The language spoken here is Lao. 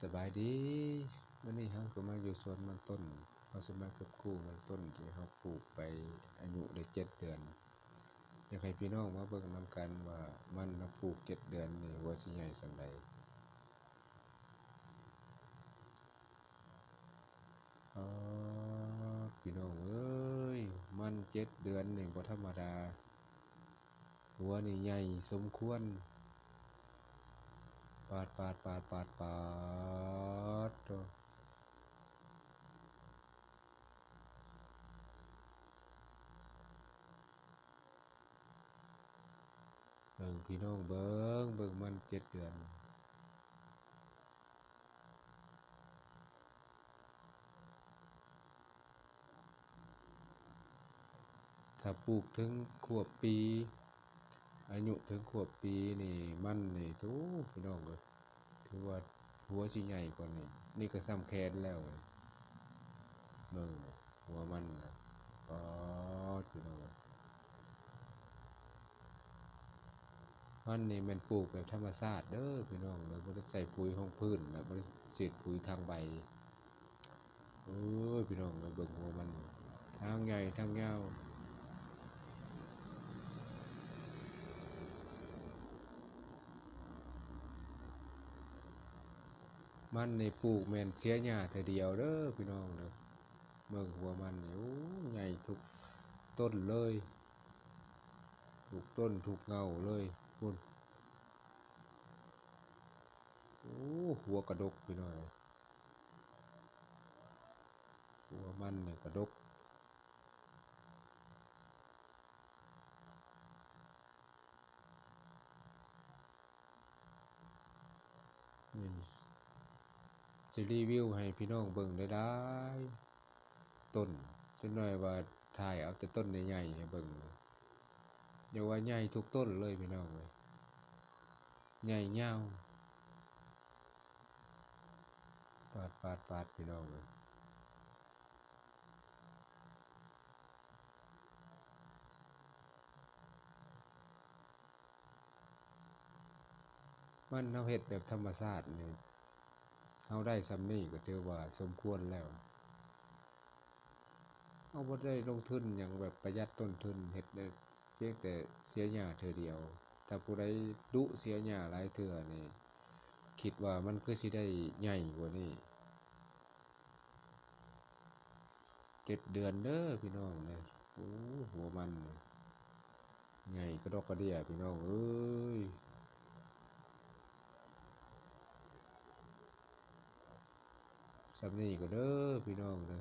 ສະບາຍດີ, ມື້ນີ້ເຮົາກໍມາຢູ່ສວນມັນຕົ້ນ, ເຮົາຊິມາເກັບກູ້ມັນຕົ້ນທີ່ເຮົາປູກໄປອາຍຸໄດ້ເຈັດເດືອນ. ຢາກໃຫ້ພີ່ນ້ອງມາເບິ່ງນຳກັນວ່າມັນເຮົາປູກເຈັດເດືອນນີ້ ຫົວຊິໃຫຍ່ສ່ຳໃດ. ອໍ ພີ່ນ້ອງເອີຍ, ມັນເຈັດເດືອນນີ້ບໍ່ທຳມະດາ. ຫົວນີ້ໃຫຍ່ສົມຄວນ. ປາດ ປາດ ປາດ ປາດ ປາດ ໂທ້. ເບິ່ງ ພີ່ນ້ອງເບິ່ງ, ເບິ່ງມັນເຈັດເດືອນ. ຖ້າປູກເຖິງຂວບປີ, ອາຍຸເຖິງຂວບປີນີ້, ມັນນີ້ ໂອ້ ພີ່ນ້ອງເອີຍ, ຖືວ່າຫົວຊິໃຫຍ່ກວ່ານີ້. ນີ້ກໍສ່ຳແຂນແລ້ວ. ເບິ່ງ ຫົວມັນນະ, ປາດ ພີ່ນ້ອງເອີຍ. ມັນນີ້ແມ່ນປູກແບບທຳມະຊາດເດີ ພີ່ນ້ອງເດີ, ບໍ່ໄດ້ໃສ່ປຸຍຮອງພື້ນນະ, ບໍ່ໄດ້ສີດປຸຍທາງໃບ. ເອີຍ ພີ່ນ້ອງເອີຍ, ເບິ່ງຫົວມັນ, ທັງໃຫຍ່ທັງຍາວ. ມັນນີ້ປູກແມ່ນເສຍຫຍ້າເທື່ອດຽວເດີ ພີ່ນ້ອງເດີ. ເບິ່ງຫົວມັນນີ້, ໂອ້ ໃຫຍ່ທຸກຕົ້ນເລີຍ, ທຸກຕົ້ນທຸກເຫງົ້າເລີຍພຸ້ນ. ໂອ້ ຫົວກະດົກ ພີ່ນ້ອງເອີຍ, ຫົວມັນນີ້ກະດົກ. ນີ້ ຊິຣີວິວໃຫ້ພີ່ນ້ອງເບິ່ງຫຼາຍໆຕົ້ນ, ຈັກໜ້ອຍວ່າຖ່າຍເອົາແຕ່ຕົ້ນໃຫຍ່ໆໃຫ້ເບິ່ງ. ຢ່າວ່າໃຫຍ່ທຸກຕົ້ນເລີຍ ພີ່ນ້ອງເອີຍ, ໃຫຍ່ຍາວ. ປາດ ປາດ ປາດ ພີ່ນ້ອງເອີຍ. ມັນເຮົາເຮັດແບບທຳມະຊາດນີ້, ເຮົາໄດ້ສ່ຳນີ້ກໍຖືວ່າສົມຄວນແລ້ວ. ເຮົາບໍ່ໄດ້ລົງທຶນຫຍັງ, ແບບປະຢັດຕົ້ນທຶນ, ເຮັດໄດ້ພຽງແຕ່ເສຍຫຍ້າເທື່ອດຽວ. ຖ້າຜູ້ໃດດຸເສຍຫຍ້າຫຼາຍເທື່ອນີ້, ຄິດວ່າມັນຄືຊິໄດ້ໃຫຍ່ກວ່ານີ້. ເຈັດເດືອນເດີ ພີ່ນ້ອງເດີ. ໂອ້ ຫົວມັນນີ້ໃຫຍ່ກະດອກກະເດຍ ພີ່ນ້ອງເອີຍ. ສ່ຳນີ້ກໍເດີ ພີ່ນ້ອງເດີ.